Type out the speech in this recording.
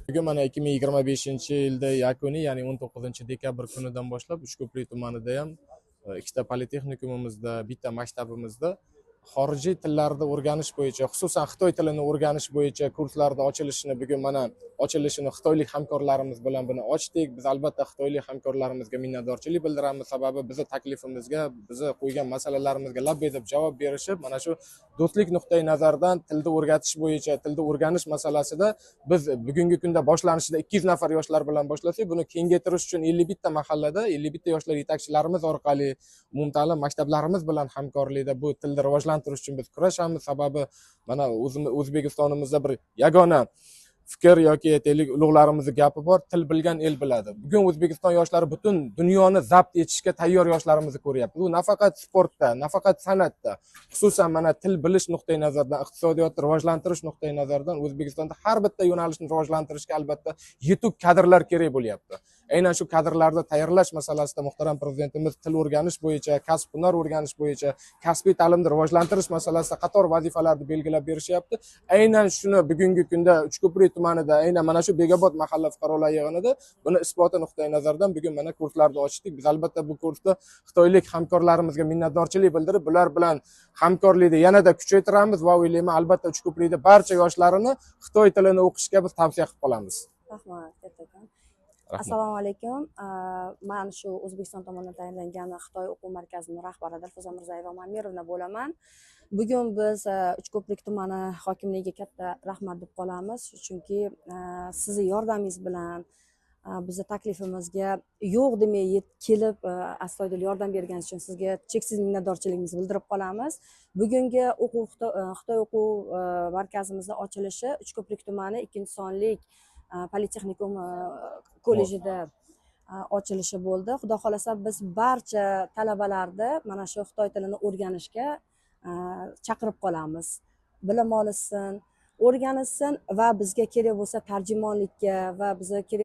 Bugun mana 2025-yilda yakuniy, ya'ni 19-dekabr kunidan boshlab Uchko'prik tumanida ham ikkita politexnikumimizda, bitta maktabimizda xorijiy tillarni o'rganish bo'yicha, xususan xitoy tilini o'rganish bo'yicha kurslarda ochilishini bugun mana ochilishini xitoylik hamkorlarimiz bilan buni ochdik. Biz albatta xitoylik hamkorlarimizga minnatdorchilik bildiramiz, sababi bizni taklifimizga, bizni qo'ygan masalalarimizga labbay deb javob berishib, mana shu do'stlik nuqtai nazaridan tilni o'rgatish bo'yicha, tilni o'rganish masalasida biz bugungi kunda boshlanishida 200 nafar yoshlar bilan boshlasak, buni kengaytirish uchun 51 ta mahallada 51 ta yoshlar yetakchilarimiz orqali umumta'lim maktablarimiz bilan hamkorlikda bu tilni rivojlantirish uchun biz kurashamiz. Sababi mana o'zimiz O'zbekistonimizda bir yagona fikr yoki aytaylik ulug'larimizning gapi bor, til bilgan el biladi. Bugun O'zbekiston yoshlari butun dunyoni zabt etishga tayyor yoshlarimizni ko'ryapmiz. Bu nafaqat sportda, nafaqat san'atda, xususan mana til bilish nuqtai nazaridan, iqtisodiyotni rivojlantirish nuqtai nazaridan O'zbekistonda har bitta yo'nalishni rivojlantirishga albatta yetuk kadrlar kerak bo'lyapti. Aynan shu kadrlarni tayyorlash masalasida muhtaram prezidentimiz til o'rganish bo'yicha, kasb hunar o'rganish bo'yicha, kasbiy ta'limni rivojlantirish masalasida qator vazifalarni belgilab berishyapti. Aynan shuni bugungi kunda Uchko'prik tumanida, aynan mana shu Begobod mahalla fuqarolar yig'inida buni isboti nuqtai nazaridan bugun mana kurslarni ochdik. Biz albatta bu kursda xitoylik hamkorlarimizga minnatdorchilik bildirib, bular bilan hamkorlikni yanada kuchaytiramiz va o'ylayman albatta Uchko'prikda barcha yoshlarini xitoy tilini o'qishga biz tavsiya qilib qolamiz. Rahmat, kattakon. Assalomu alaykum. Men shu O'zbekiston tomonidan tayinlangan Xitoy o'quv markazining rahbari Dilfuza Mirzayeva Mamirovna bo'laman. Bugun biz Uchko'prik tumani hokimligiga katta rahmat deb qolamiz, chunki sizni yordamingiz bilan bizni taklifimizga yo'q demay kelib astoydil yordam berganingiz uchun sizga cheksiz minnatdorchiligimizni bildirib qolamiz. Bugungi o'quv Xitoy o'quv markazimizning ochilishi Uchko'prik tumani 2-sonli politexnikum kollejida ochilishi bo'ldi. Xudo xolasa biz barcha talabalarni mana shu xitoy tilini o'rganishga chaqirib qolamiz. Bilim olsin, o'rganishsin va bizga kerak bo'lsa tarjimonlikka va bizga kerak